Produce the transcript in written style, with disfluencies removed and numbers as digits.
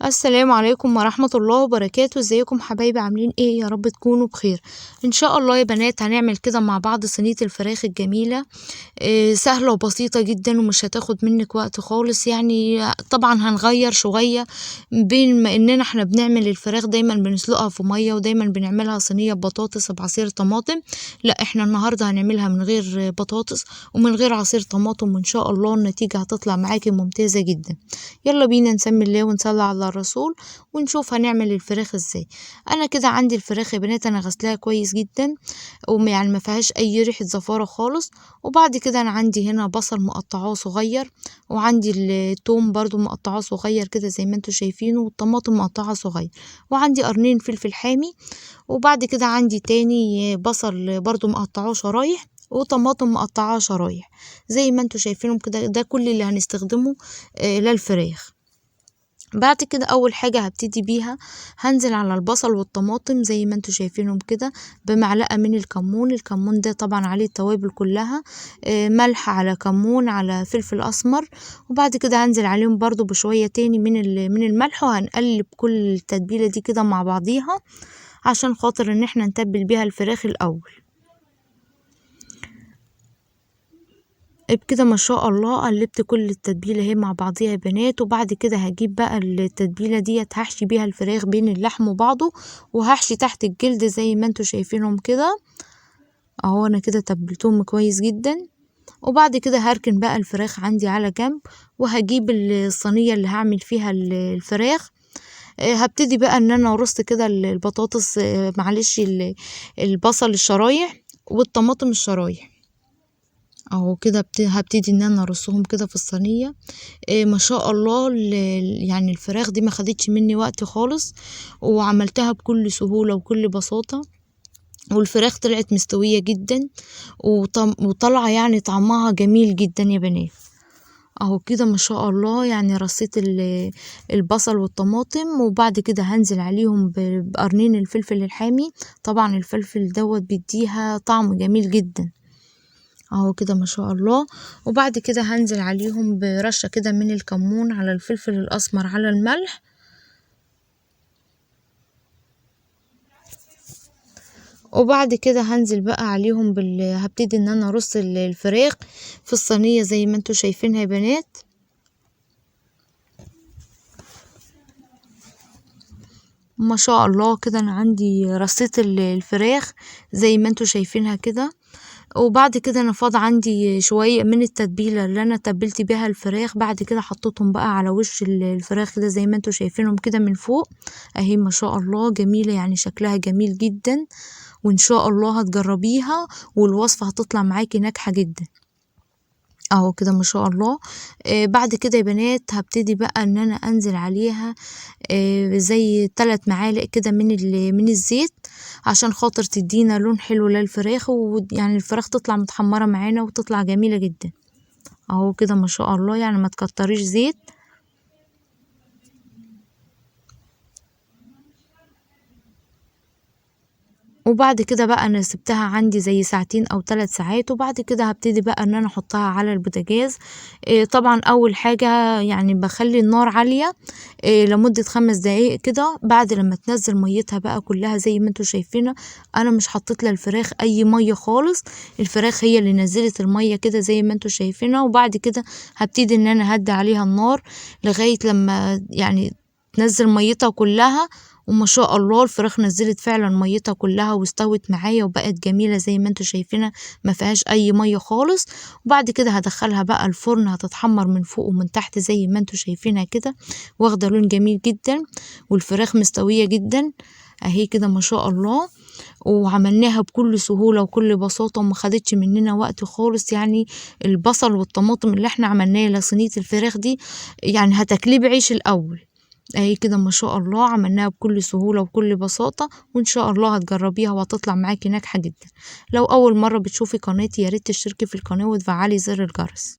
السلام عليكم ورحمة الله وبركاته. ازيكم حبايبي، عاملين ايه؟ يا رب تكونوا بخير ان شاء الله. يا بنات هنعمل كده مع بعض صينية الفراخ الجميلة، سهلة وبسيطة جدا ومش هتاخد منك وقت خالص. يعني طبعا هنغير شوية بين ما اننا احنا بنعمل الفراخ دايما بنسلقها في مية ودايما بنعملها صينية بطاطس بعصير طماطم، لا احنا النهاردة هنعملها من غير بطاطس ومن غير عصير طماطم، وان شاء الله النتيجة هتطلع معاكي ممتازة جدا. يلا بينا نسمي الله ونصلي على الرسول ونشوف هنعمل الفراخ ازاي. انا كده عندي الفراخ يا بنات انا غسلاها كويس جدا ويعني ما فيهاش اي ريحة زفارة خالص. وبعد كده انا عندي هنا بصل مقطعاه صغير، وعندي التوم برضو مقطعاه صغير كده زي ما انتم شايفينه، والطماطم مقطعه صغير، وعندي قرنين فلفل حامي، وبعد كده عندي تاني بصل برضو مقطعاه شرايح وطماطم مقطعاه شرايح زي ما انتم شايفينهم كده. ده كل اللي هنستخدمه للفراخ. بعد كده اول حاجة هبتدي بيها هنزل على البصل والطماطم زي ما انتم شايفينهم كده بمعلقة من الكمون. الكمون ده طبعا عليه التوابل كلها، ملح على كمون على فلفل اسمر. وبعد كده هنزل عليهم برضو بشوية تاني من الملح، وهنقلب كل التتبيلة دي كده مع بعضيها عشان خاطر ان احنا نتبل بيها الفراخ الاول. بكده ما شاء الله قلبت كل التتبيله اهي مع بعضيها يا بنات. وبعد كده هجيب بقى التتبيله ديت هحشي بيها الفراخ بين اللحم وبعضه، وهحشي تحت الجلد زي ما انتم شايفينهم كده اهو. انا كده تبلتهم كويس جدا. وبعد كده هركن بقى الفراخ عندي على جنب، وهجيب الصينية اللي هعمل فيها الفراخ. هبتدي بقى ان انا ارص كده البطاطس، معلش البصل الشرايح والطماطم الشرايح اهو كده. هبتدي ان انا ارصهم كده في الصينية. ما شاء الله يعني الفراخ دي ما خدتش مني وقت خالص، وعملتها بكل سهولة وكل بساطة، والفراخ طلعت مستوية جدا وطلع يعني طعمها جميل جدا يا بنات اهو كده ما شاء الله. يعني رصيت البصل والطماطم، وبعد كده هنزل عليهم بقرنين الفلفل الحامي. طبعا الفلفل دوت بيديها طعم جميل جدا اهو كده ما شاء الله. وبعد كده هنزل عليهم برشة كده من الكمون على الفلفل الاسمر على الملح. وبعد كده هنزل بقى عليهم هبتدي ان انا ارص الفراخ في الصينية زي ما انتم شايفينها يا بنات. ما شاء الله كده انا عندي رصيت الفراخ زي ما انتم شايفينها كده. وبعد كده انا فاض عندي شوية من التتبيله اللي انا تبلت بيها الفراخ، بعد كده حطيتهم بقى على وش الفراخ كده زي ما انتم شايفينهم كده من فوق اهي. ما شاء الله جميلة، يعني شكلها جميل جدا، وان شاء الله هتجربيها والوصفه هتطلع معاكي ناجحة جدا اهو كده ما شاء الله. بعد كده يا بنات هبتدي بقى ان انا انزل عليها زي 3 معالق كده من الزيت عشان خاطر تدينا لون حلو للفراخ، ويعني الفراخ تطلع متحمره معانا وتطلع جميلة جدا اهو كده ما شاء الله. يعني ما تكتريش زيت. وبعد كده بقى انا سبتها عندي زي ساعتين او 3 ساعات، وبعد كده هبتدي بقى ان انا احطها على البوتاجاز. طبعا اول حاجة يعني بخلي النار عالية لمدة 5 دقايق كده. بعد لما تنزل ميتها بقى كلها زي ما انتم شايفينها، انا مش حطيت للفراخ اي مية خالص، الفراخ هي اللي نزلت المية كده زي ما انتم شايفينها. وبعد كده هبتدي ان انا هدي عليها النار لغاية لما يعني تنزل ميتها كلها. وما شاء الله الفراخ نزلت فعلا ميتها كلها واستوت معايا وبقت جميلة زي ما انتم شايفينها، ما فيهاش اي مية خالص. وبعد كده هدخلها بقى الفرن، هتتحمر من فوق ومن تحت زي ما انتم شايفينها كده، واخده لون جميل جدا، والفراخ مستوية جدا اهي كده ما شاء الله. وعملناها بكل سهولة وكل بساطة وما خدتش مننا وقت خالص. يعني البصل والطماطم اللي احنا عملناه لصينيه الفراخ دي يعني هتاكليه بعيش الاول اهي كده ما شاء الله. عملناها بكل سهولة وكل بساطة، وان شاء الله هتجربيها وهتطلع معاكي ناجحة جدا. لو اول مرة بتشوفي قناتي يا ريت تشتركي في القناة وتفعلي زر الجرس.